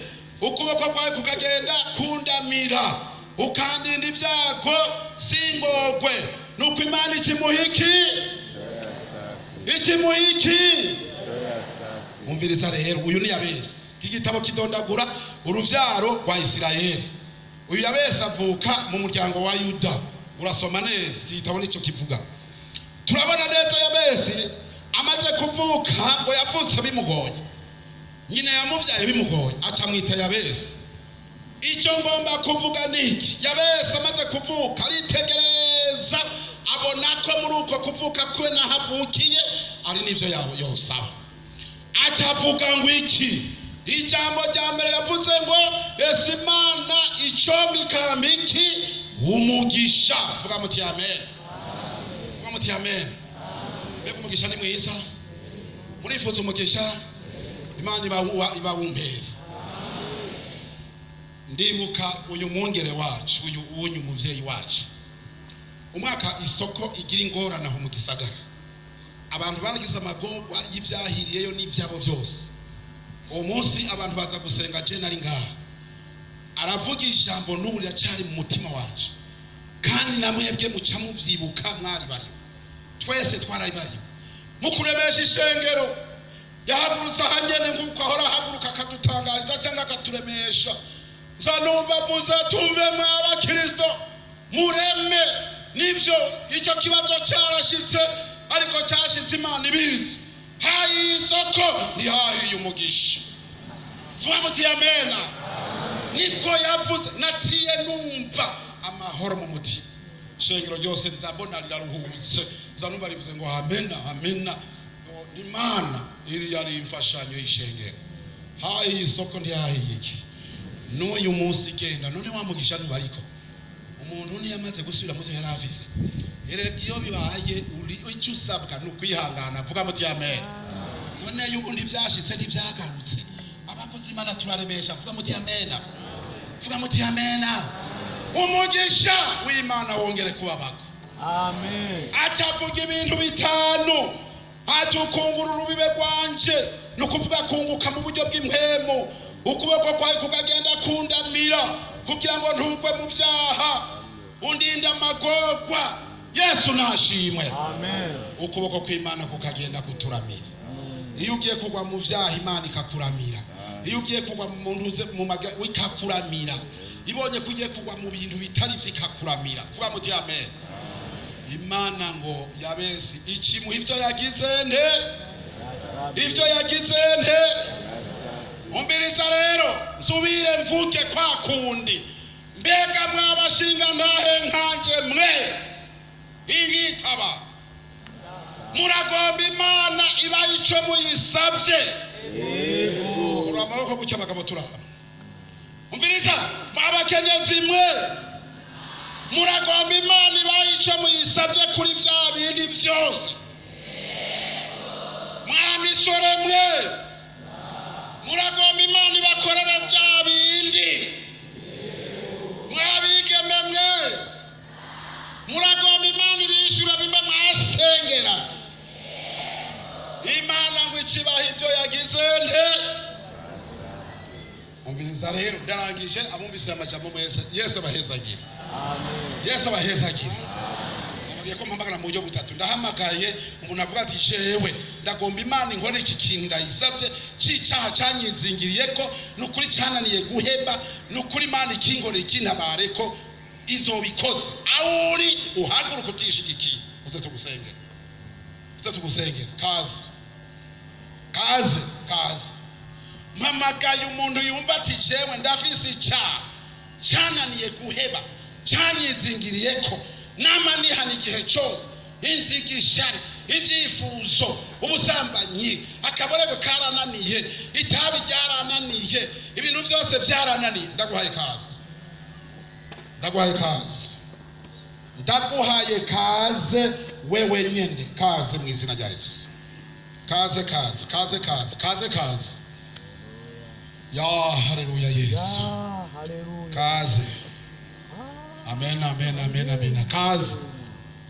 ukuboko kwawe kukagenda kundamira, ukandinda ibyago singogwe. Nuko Imana ikimuha iki? Ikimuha iki? Umviriza rero, uyu ni Yabesi. Iki gitabo kidondagura uruvyaro rwa Isirayeli. Uyu Yabesi avuka mu muryango wa Yuda. Urasoma neza, iki gitabo nicyo kivuga. Turabona neza Yabesi amaze kuvuka ngo yavutse bimugoye, nyina yamuvyaye bimugoye, aca amwita Yabesi. Icyo ngomba kuvuga ni iki: Yabesi amaze kuvuka aritegereza, abona ko muri uko kuvuka kwe n'aho avukiye ari n'ivyo yosaba. Aca avuga ngo iki? Ijambo rya mbere yavuze ngo ese Imana icompa ikampa iki? Umugisha. Vuga muti amen. Vuga muti amen. Mbega umugisha ni mwiza! Murifuza umugisha? Imana ibawumpera. Ndibuka uyu mwungere wacu, uyu unyu umuvyeyi wacu, umwaka isoko igira ingorane aho mu gisagara, abantu baragize amagorwa y'ivyahiriyeyo n'ivyabo byose. Uwo munsi abantu baza gusenga, je nari ngaha, aravuga ijambo n'ubu riracari mu mutima wanje, kandi namwebwe muca muvyibuka, mwari bariho, twese twarari bariho. Mu kuremesha ishengero yahagurutse ahanyene nk'uko ahora ahaguruka akadutangariza cyangwa akaturemesha. Nza numva avuze: tumve mw'abakristo, mureme. Nivyo, icyo kibazo cyarashitse, ariko cyashitse Imana ibizi. Hayiye isoko, ntihahiye umugisha. Vuga muti amena. Niko yavuze, naciye numva amahoro mu mutima. Shengero ryose ndabona riraruhutse, zanumva rivuze ngo amena amena. Imana iri yari imfashanyo y'ishengero. Hayi isoko ntiyahiye iki n'uyu munsi genda none wamugisha ntubariko. Umuntu ntiyamaze gusubira muzo yari afise. Erega iyo bibaye uri icyo usabwa ni ukwihangana. Vuga muti amen. None yuko ntibyashitse ntibyagarutse. Abakozi Imana turaremesha. Vuga muti amena. Vuga muti amena. Umugisha w'Imana wongere kubabako. Amen. Acavuga ibintu bitanu. Atukungura urubibe rwanje, ni ukuvuga kunguka mu buryo bw'impemu. Ukuboko kwawe kukagenda kundamira kugira ngo ntugwe mu byaha, undinde amagorwa. Yesu nashimwe. Amen. Ukuboko kw'Imana kukagenda kuturamira. Iyo ugiye kugwa mu vyaha Imana ikakuramira. Iyo ugiye kugwa mu ntuze mu maga ikakuramira. Ibonye ko ugiye kugwa mu bintu bitari vyo ikakuramira. Vuga muti amen. Imana ngo Yabesi ikimuha ivyo yagize nte, ivyo yagize nte. Umviriza rero nsubire mvuke kwa kundi. Mbega mwabashinga ntahe nkanje mwe ingitaba muragomba Imana iba ico muyisavye. Yego. Ura amaboko gutya abagabo turaba. Umviriza mwabakenyezi mwe muragomba Imana iba ico muyisavye kuri vya bindi vyose. Mwa misore mwe muragomba Imana ibakorere vya bindi. Mwabigeme mwe muragomba Imana ibishura bimwe mwasengera. Imana ngo ikibaha ibyo yagize nte. Umviriza rero ndarangije. Abumvise amajambo mwese Yesu abahezagira. Amen. Yesu abahezagira. Nababwiye ko mpamagara mu buryo butatu. Ndahamagaye umuntu avuga ati jewe ndagomba Imana inkore iki kintu ndayisavye c'icaha canyizingiriyeko, nukuri cananiye guheba, nukuri Imana ikinkorera ikintabareko, izobikoze. Aho uri uhaguruka utishigikiye uze tugusengera, uze tugusengera. Kaze kaze kaze. Mpamagaye umuntu yumva ati jewe ndafise icaha cananiye guheba, canyizingiriyeko, nama nihana igihe cose, inziga, ishari, ivyifuzo, ubusambanyi, akaborego karananiye, itabi ryarananiye, ibintu vyose vyarananiye. Ndaguhaye kaze, ndaguhaye kaze, ndaguhaye kaze wewe nyene. Kaze mu izina rya Yesu. Kaze kaze kaze kaze kaze kaze. Ya haleluya Yesu. Ya, haleluya. Kaze. Amen amen amen amen. Kaze.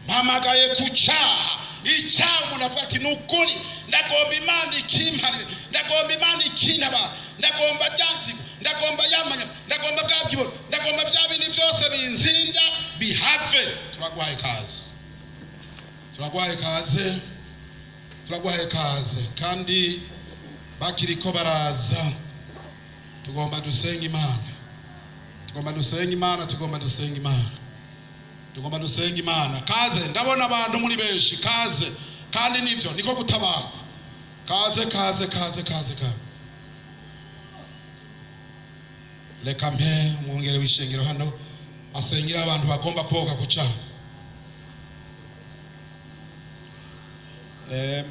Mpamagaye ku cyaha. Icyaha umuntu avuga ati nukuri ndagomba Imana ikimparire, ndagomba Imana ikintabara, ndagomba byanzigo, ndagomba yamanya, ndagomba bwa bwibone, ndagomba bya bindi byose binzinda bihave. Turaguhaye kaze, turaguhaye kaze, turaguhaye kaze. Kandi bakiriko baraza tugomba dusenga Imana, tugomba dusenga Imana, tugomba dusenga Imana, tugomba dusenga Imana. Kaze, ndabona abantu muri benshi. Kaze kandi nivyo niko gutabarwa. Kaze kaze kaze kaze kaze. Reka mpe umwungere w'ishengero hano asengera abantu bagomba kuboka ku cyaha.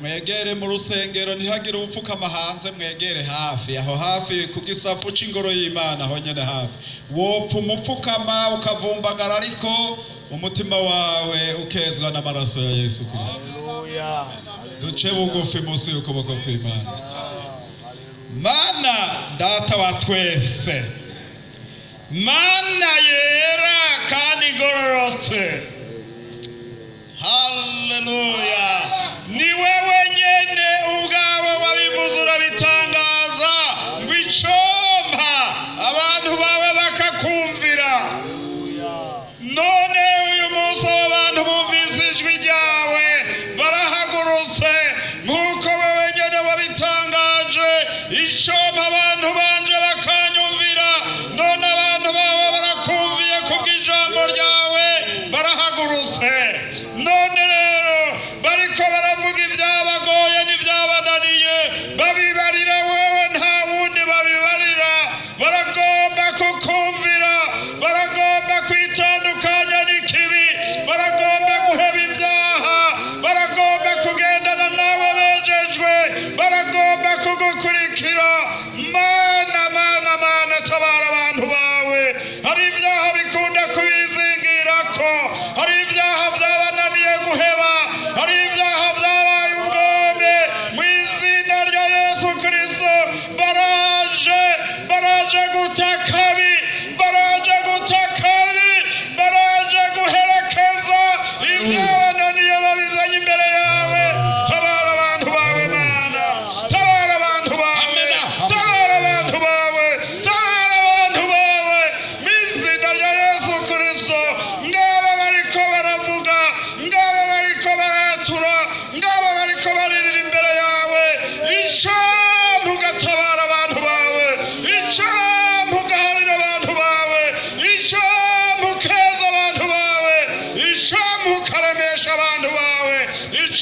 Mwegere mu rusengero, ntihagire upfukama hanze, mwegere hafi aho hafi ku gisafu c'ingoro y'Imana, aho nyene hafi. Wopfa umupfukama ukavumbagara, ariko umutima wawe ukezwa n'amaraso ya Yesu Kristo. Haleluya. Duce bugufi munsi y'ukuboko kw'Imana. Haleluya. Mana data wa twese, Mana yera kandi igororotse, haleluya, ni wewe nyene ubwawe wabivuze urabitangaza ngo icompa abantu bawe bakakumvira. Haleluya. None uyu munsi abo bantu bumvise ijwi ryawe barahagurutse nk'uko wewe nyene wabitangaje, icompa abantu banje bakanyumvira. None abantu bawe barakumviye kubw'ijambo ryawe, barahagurutse. None rero bariko bara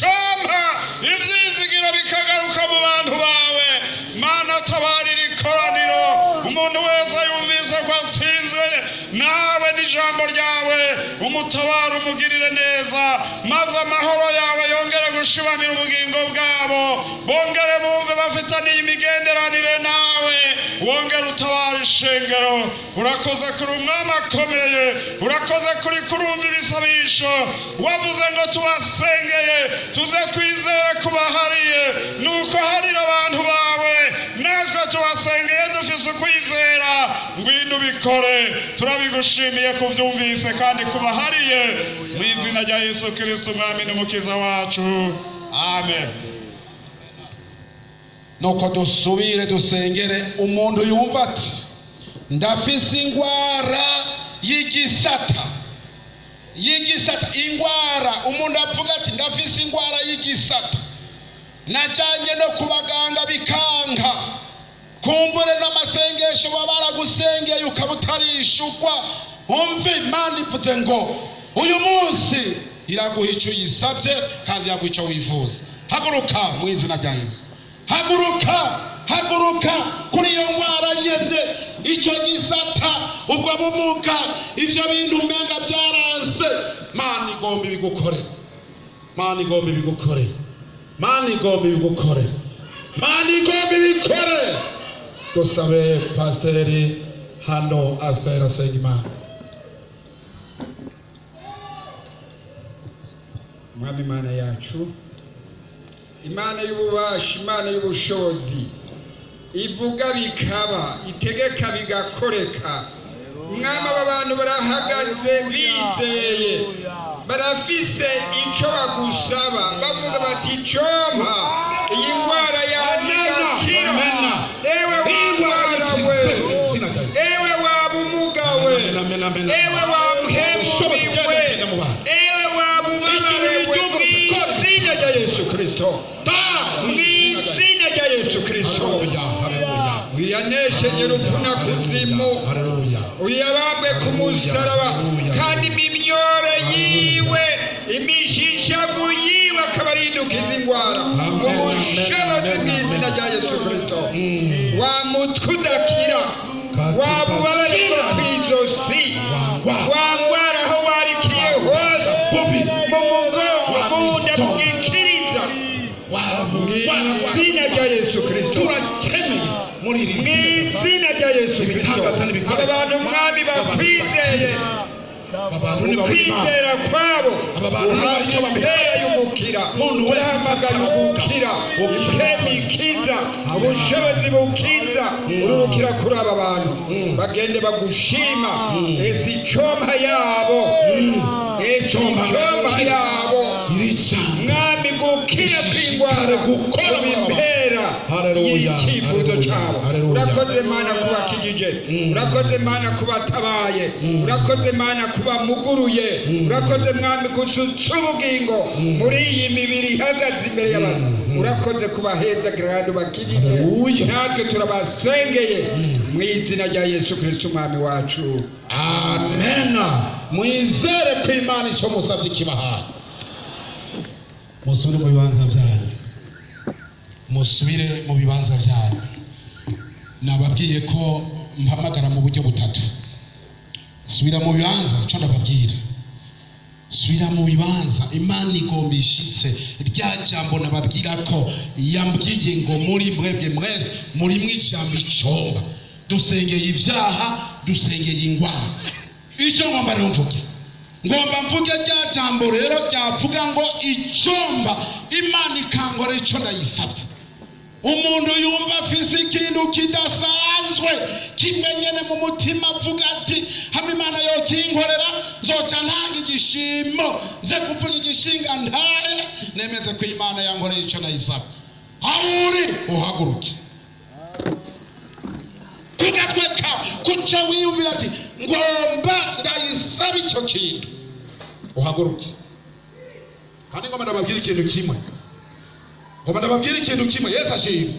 Icompa ivyizigiro bikagaruka mu bantu bawe. Mana, tabarira ikoraniro. Umuntu wese yumvise ko atsinzwe nawe n'ijambo ryawe, umutabara, umugirire neza, maze amahoro yawe yongere gushibamira ubugingo bwabo, bongere bumve bafitaniye imigenderanire nawe. Wongere utabara ishengero. Urakoze kuri umwami akomeye, urakoze kuri kurumva ibisabisho. Wavuze ngo tubasengeye tuze kwizere kubahariye, nuko harira abantu bawe, natwe tubasengeye dufise ukwizera. Ngwino ubikore, turabigushimiye kuvyumvise kandi kubahariye, mu izina rya Yesu Kristo, umwami n'umukiza wacu, amen. Nuko dusubire dusengere umuntu yumva ati ndafise ingwara y'igisata, y'igisata, ingwara. Umuntu avuga ati ndafise ingwara y'igisata, najanye no ku baganga bikanka, kumbure n'amasengesho baba baragusengeye ukaba utarishugwa. Umve, Imana ivuze ngo uyu munsi iraguha icyo uyisabye kandi iraguha icyo wifuza. Haguruka mu izina rya Yesu, haguruka, haguruka kuri iyo ndwara nyene, icyo gisata, ubwo bumuga, ivyo bintu umenga byaranse. Mana igomba ibigukorera, Mana igomba ibigukorera, Mana igomba ibigukorera, Mana igomba ibikore. Dusabe pasiteri hano Asiteri asenga Imana. Mwami Imana yacu, Imana y'ububasha, Imana y'ubushobozi, ivuga bikaba, itegeka bigakoreka, Mwami, aba bantu barahagaze bizeye, barafise ico bagusaba, bavuga bati icompa iyi ndwara yanjye igakira. Amena. Ewe Ingwara wa ndwara we, ikize, izina rya Yesu. ewe wa bumuga we, Amena, amena, amena. ewe wa Ubushobozi mpemubi we, bwagenda mu bantu. ewe wa bubabare we, mw'izina rya Yesu Kristo, mw'izina rya Yesu Kristo, Haleluya, haleluya. wiyanesheje urupfu na kuzimu, Haleluya. uyabambwe ku musaraba, kandi imimyore yiwe, imishishagu yiwe akaba arindukiza ingwara mu bushobozi bw'izina rya Yesu Kristo. Wa mutwe udakira, wa bubabare bwo kw'izosi, wa ngwara aho warikiye hose, mu mugongo, mu nda, mu gikiriza, mw'izina rya Yesu Kristo, Turakeneye muri iri zina. mw'izina rya Yesu Kristo. Ibitangaza n'ibikorwa. Aba bantu, Mwami, bakwizeye, Abantu ntibabona Imana. kwizera kwabo Aba bantu nta icyo bamenya. impera y'umukira, Umuntu wese uhamagaye ugukira, impemu ikiza, ubushobozi bukiza ururukira kuri aba bantu, bagende bagushima. Ese icompa yabo, ese icompa yabo, Iri jambo Mwami, gukira kw'ingwara Gukora kuba impera Haleluya, y'icyifuzo haleluya, cyabo. haleluya. Urakoze Mana kubakijije, urakoze Mana kubatabaye, urakoze Mana kubamuguruye, urakoze Mwami gusutsa ubugingo muri iyi mibiri ihagaze imbere y'abaza. Urakoze kubaheza kandi ubakijije. Haleluya. Natwe turabasengeye mu izina rya Yesu Kristo umwami wacu. Amena. Mwizere ko Imana icyo musabye kibahaye. Musubire mu bibanza byanyu, musubire mu bibanza byanyu. Nababwiye ko mpamagara mu buryo butatu. Subira mu bibanza, icyo ndababwira, subira mu bibanza. Imana igomba ishitse rya jambo nababwira ko yambwiye ngo muri mwebwe mwese murimwo ijambo icomba. Dusengeye ibyaha, dusengeye ingwara. Icyo ngomba rero mvuge, ngomba mvuge rya jambo rero ryavuga ngo icomba Imana ikangora icyo ndayisabye. Umuntu yumva afise ikintu kidasanzwe kimenyene mu mutima, avuga ati hamwe Imana yokinkorera nzoca ntanga igishimo, nze kuvuga igishinga ntahe nemeze ko Imana yankoreye icyo nayisabye. Aho uri uhaguruke ku gatwe kawe, kuca wiyumvira ati ngomba ndayisaba icyo kintu, uhaguruke. Kandi ngomba ndababwira ikintu kimwe, ngomba ndababwira ikintu kimwe. Yesu ashimwe.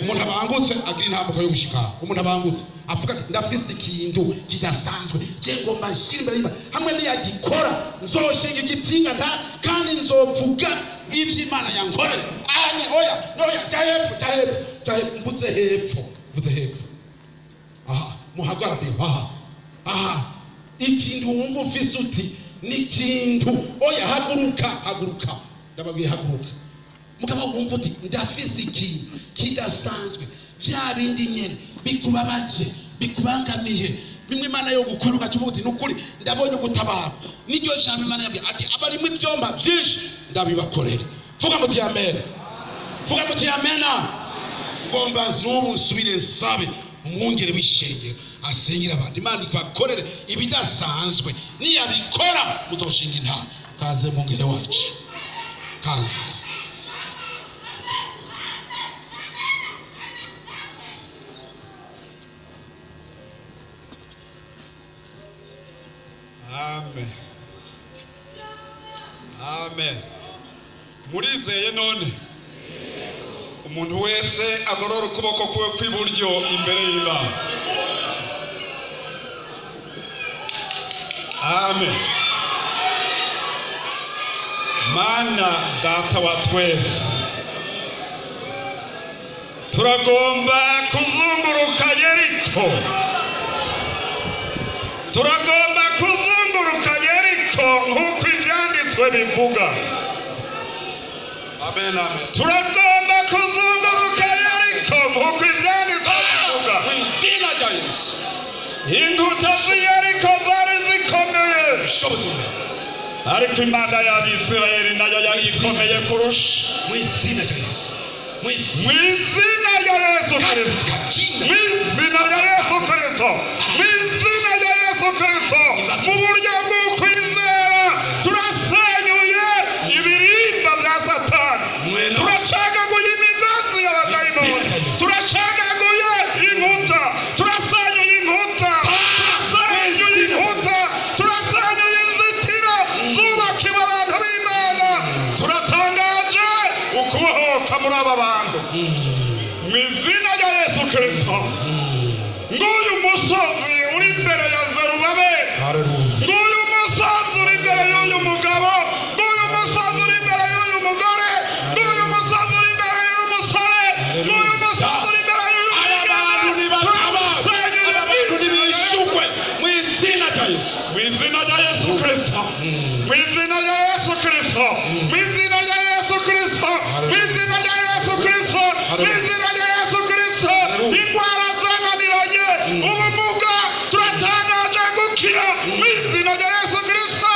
Umuntu abangutse agira intambuko yo gushika. Umuntu abangutse avuga ati ndafise ikintu kidasanzwe, je ngomba nshira imbere y'Imana, hamwe niyagikora nzoshinga igipinga nta kandi nzovuga Ivyo Imana yankoreye anye oya oya cya hepfo cya hepfo cya hepfo mvuze hepfo mvuze hepfo aha muhagarare aha aha ikintu wumva ufise uti ni ikintu oya haguruka haguruka ndababwiye haguruka mugabo wumva uti ndafise ikintu kidasanzwe vya bindi nyene bikubabaje bikubangamiye bimwe Imana yo gukora ugaca uvuga uti nukuri ndabonye gutabara niryo jambo Imana yabwiye ati abarimo ivyomba vyinshi ndabibakorere vuga muti amen vuga muti amena ngomba n'ubu nsubire nsabe umwungere w'ishengero asengera abantu Imana ibakorere ibidasanzwe niyabikora muzoshinga intara kaze mwungere wacu kaze Amen. Amen. Murizeye none umuntu wese agorora ukuboko kwe kw'iburyo imbere y'Imana. Amen. Mana data wa twese, turagomba kuzunguruka Yeriko, turagomba kuzunguruka Yeriko nk'uko ibyanditswe bivuga. Amen amen. Turagomba kuzunguruka Yeriko nk'uko ibyanditswe bivuga. Mu izina rya Yesu. Inkuta z'i Yeriko zari zikomeye, Ubushobozi bwawe. ariko Imana y'Abisirayeli nayo yari ikomeye kurusha. Mu izina rya Yesu. Mu Mu izina rya Yesu Kristo, mu izina rya Yesu Kristo, mu izina rya Yesu Kristo, mu buryo bw'ukwizera turasenyuye ibirimba bya Satani, turacagaguye imigozi y'abadayimoni, turacagaguye inkuta, turasenyuye inkuta, turasenyuye inkuta, turasenyuye inzitiro zubakiwe abantu b'Imana. Turatangaje ukubohoka muri aba bantu mu izina rya Yesu Kristo. Nguyu musozi uri imbere ya Zerubabeli, Haleluya. nguyu musozi uri imbere y'uyu mugabo, nguyu musozi uri imbere y'uyu mugore, nguyu musozi uri imbere y'uyu musore, nguyu musozi uri imbere y'uyu Aba bantu nibatabaza, aba bantu nibishukwe mu izina rya Yesu. mu izina rya Yesu Kristo, mu izina rya Yesu Kristo, mu izina rya Yesu Kristo, mu izina rya Yesu Kristo, mu izina rya Yesu Kristo. Indwara zananiranye, ubumuga turatangaje gukira mu izina rya Yesu Kristo.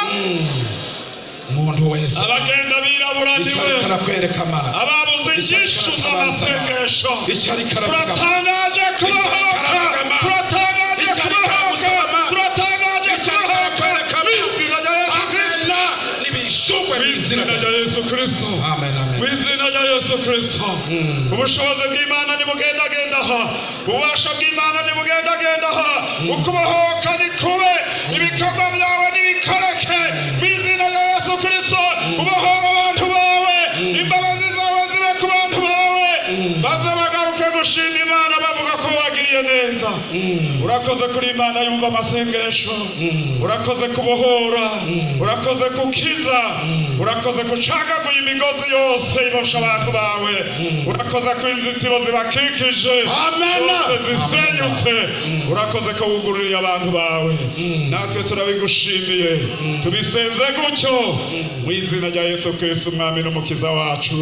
Umuntu wese Abagenda birabura niwe, icyariko arakwereka amara, ababuze inyishu z'amasengesho, icyariko aravuga amara, turatangaje kubohoka, turatangaje kubohoka, turatangaje kubohoka mu izina rya Yesu Kristo. nibishukwe Mu izina rya Yesu Kristo. Amen amen. Mu izina rya Yesu Kristo. Ubushobozi bw'Imana nibugendagenda aha, ububasha bw'Imana nibugendagenda aha, ukubohoka nikube, ibikorwa byawe nibikoreke mu izina rya Yesu Kristo. Ubohora abantu bawe, imbabazi zawe zibe ku bantu bawe, baze bagaruke gushima Imana bavuga ko wagiriye neza. Urakoze kuri Imana yumva amasengesho, urakoze kubohora, urakoze kukiza, urakoze gucagaguye imigozi yose ibosha abantu bawe, urakoze ko inzitiro zibakikije Amen. zose zisenyutse, urakoze ko wugururiye abantu bawe. Natwe turabigushimiye, tubisenze gutyo mu izina rya Yesu Kristo umwami n'umukiza wacu.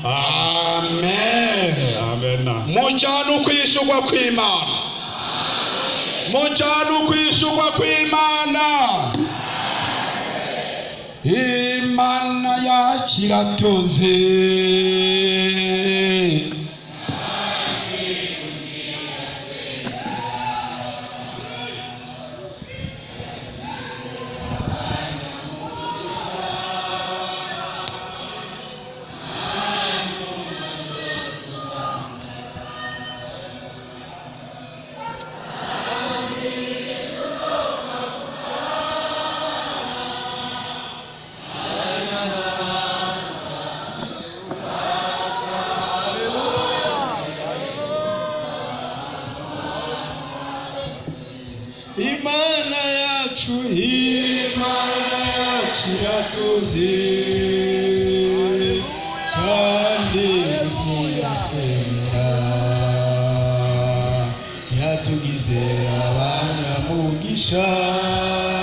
Amen. Amen. Mujyane ukwishurwa kw'Imana, mujyane ukwishurwa kw'Imana. Imana yacu iratuzi. Imana yacu, Imana yacu iratuzi. Umugisha.